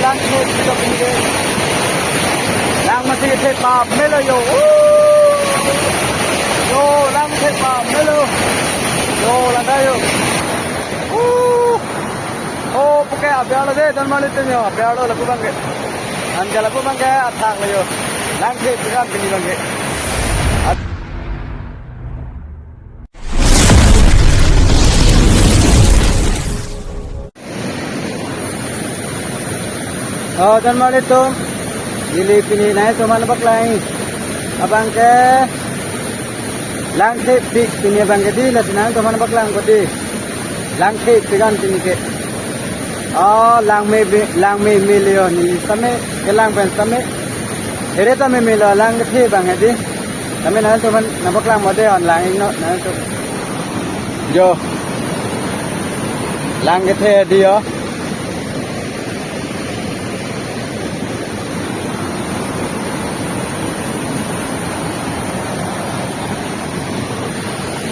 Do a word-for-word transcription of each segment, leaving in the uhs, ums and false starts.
Lang kethe pik ke. Lang masi kethe pap melo yo. Yo, lang kethe pap melo. Yo, lang ta yo. Oh, puke aber lo de, don mali te yo, aber lo lapu abangke. Anke lapu abangke athak lo yo. Lang kethe pik an pini abangke. Oh, don mali atum, neli pini nangtum aphan paklang abangke lang kethe pik pini abangke di, lasi nangtum aphan paklang ko di. Lang kethe pik an pini ke. Oh, lang me, lang me melo, neli same, kelang pen same. Here ta me melo, lang kethe abang hedi. Tame nangtum aphan nangpaklang mo de, on lang iknon nangtum. Yo. Lang kethe di yo.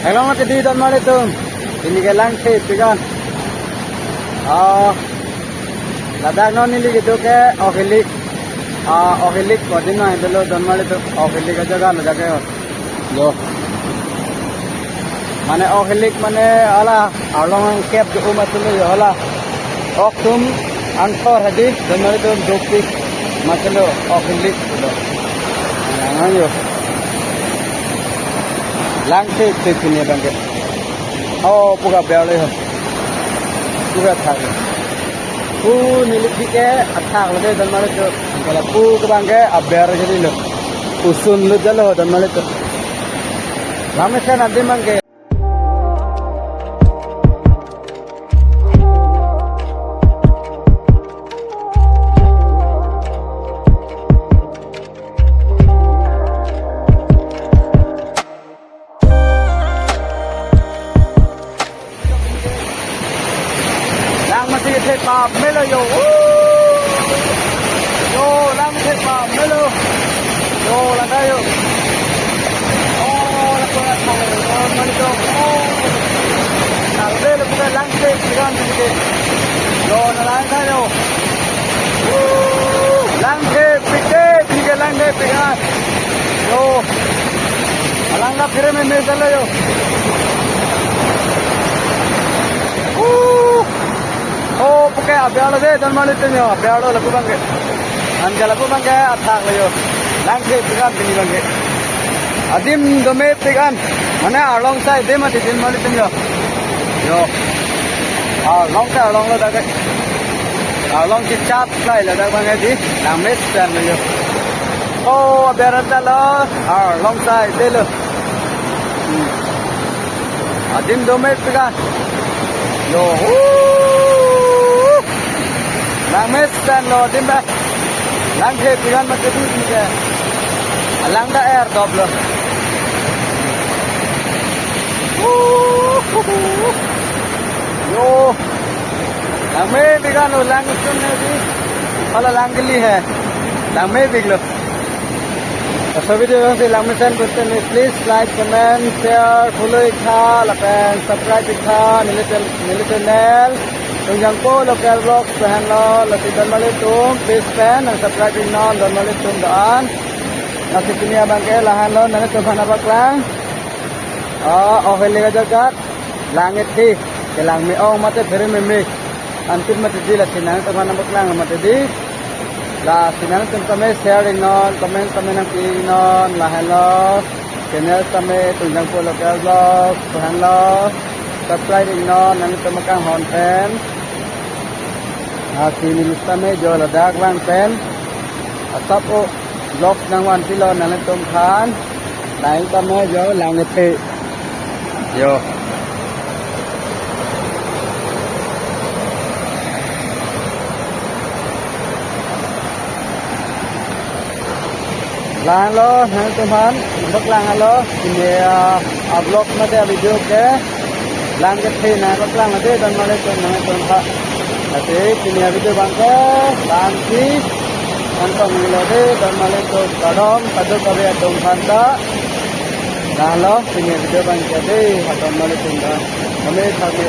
Hello, mati di don mali atum. Pini ke lang kethe pik an. Oh. Ladak non neli kedo ke Ohilik. Ah, Ohilik ko din nai dolo don mali atum. Ohilik ajaga ladak ke. Yo. Mane Ohilik mane hala arlong angkep do um atum yo hala. Ok atum angthor hedi don mali atum dopik atum Ohilik lo. Nang yo. Lang kethe pik pini abangke. Oh, puke aber lo yo. Puke athak lo. Pu neli pik ke athak lo de don mali atum. Anke lapu ke abangke aber jadi lo. Usun lo jalo don mali atum. Lang mesen adim abangke. Lang masi kethe pap melo yo. Yo, lang kethe pap melo. Yo, lang ta yo. Oh, lapu, lapu, oh, mani to. Oh. Lang de, lapu ke lang kethe pik an pini ke. Yo, na lang ta yo. Lang kethe pik ke, pini ke lang kethe pik an. Yo. Alang ta phere meme jalo yo. Uh. Oh, puke aber lo de, don mali atum yo, aber lo lapu abangke. Anke lapu abangke athak lo yo. Lang kethe pik an pini abangke. Adim dome pik an. Mane arlong sai adim mati don mali atum yo. Yo. Arlong sai arlong lo dak ke. Arlong chichat sai ladak abangke di. Lang mesen lo yo. Oh, aber ta lo. Arlong sai de lo. Hmm. Adim dome pik an. Yo. Hoo. Lang mesen lo adim ba. Lang kethe pik an mati di pini ke. Alang ta er dop lo. Hoo. Yo. Lang me pik an lo, lang sun ne di. Hala lang kali hai. Lang me pik lo. Laso video jongsi lang mesen pu te, please like, comment, share, follow ik tha, lapen subscribe ik tha, neli channel, neli channel. Tungjangpo Local Vlogs lahenlo, lasi don mali atum, please pen, nang subscribe iknon, don mali atum do-an. Lasi pini abangke lahenlo, nangtum aphan nangpaklang. Oh, Ohilik ajaga. Lang kethe, kelang me-ong mate phere meme. Antum mati di lasi nangtum aphan nangpaklang mati di. Lasi nangtum tame share iknon, comment tame nangpi iknon, lahenlo. Channel tame Tungjangpo Local Vlogs, lahenlo. Subscribe iknon, nangtum akanghon pen. Lasi neli tame jo ladak vang pen. Asap o vlogs nangvanpilo nangtum aphan. Lang tame jo lang kethe. Yo. Lahenlo, nangtum aphan, nangpaklang lo, pini, ah, a-vlog mate a-video ke, lang kethe nangpaklang lo de, don mali atum nangtum aphan. Lasi, pini a-video abangke, la-ansi, nangtum lo de, don mali atum, kardom, kadokave atum aphanta. Lahenlo, pini a-video abangke de, ha don mali atum ta. Kami, kami.